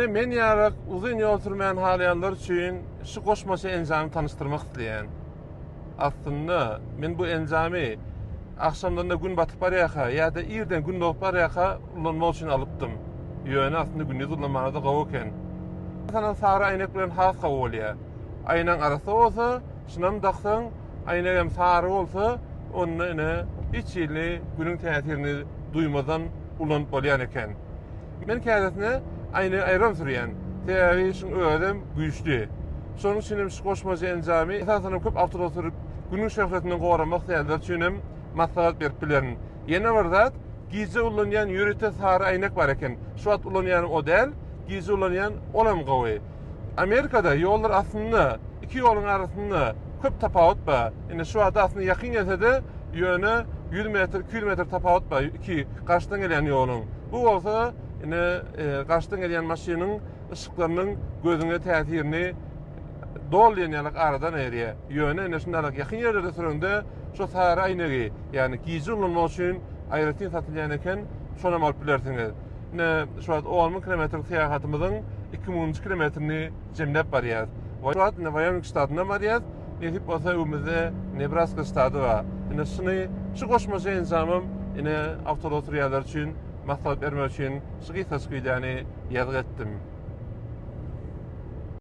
Men ýaly uzyn ýol sürmäni halaýanlar üçin şu goşmaça enjamy tanyşdyrmak isleýän. Aslynda, men bu enjamy agşamlarynda gün batyp barýarka ýa-da irden gün dogup barýarka ulanmak üçin alypdym. Ýöne aslynda gündiz ulanmaga-da gowy eken. Meselem, sary äýnek bilen has gowy bolýar. Aýnaň arassa bolsa, şunam daksaň, äýnegem sary bolsa, onda ine hiç hili günüň täsirini duýmazdan ulanyp bolýan eken. Men kädesine aýnagy aýram sürýän. Sebäbi şuň özem güýçli. Şonuň üçin hem şu goşmaça enjamy esasanam köp awtoulag sürüp, günüň şöhlesinden goranmak isleýänler üçin hem maslahat berip bilerin. Ýene bir zat, gije ulanýan ýörite sary äýnek bar eken. Şu wagt ulanýanym o däl, gije ulanýan olam gowy. Amerikada ýollar aslynda iki ýoluň arasynda köp tapawut bar. Indi şu wagt aslynda ýakyn gelse-de, ýöne 100 metr, 200 metr tapawut bar iki garşydan gelýän ýoluň. Bu bolsa indi garşydan gelýän maşynyň yşyklarynyň gözüňe täsirini doly diýen ýaly aradan aýyrýar. Ýöne indi şundalyk ýakyn ýerlerde süreňde şu sary äýnegi, ýagny gije ulanmak üçin aýratyn satylýan eken, şonam alyp bilersiňiz. Ine, şu wagt 10 müň kilometrlik syýahatymyzyň 2 müňünji kilometrini jemläp barýarys. Şu wagt ine Waýoming ştatyndan barýarys. Nesip bolsa öňümizde Nebraska ştaty bar. Ine şuny, şu goşmaça enjamym ine awtoulag sürýänler üçin maslahat bermek üçin şu gysgajyk wideony ýazgy etdim.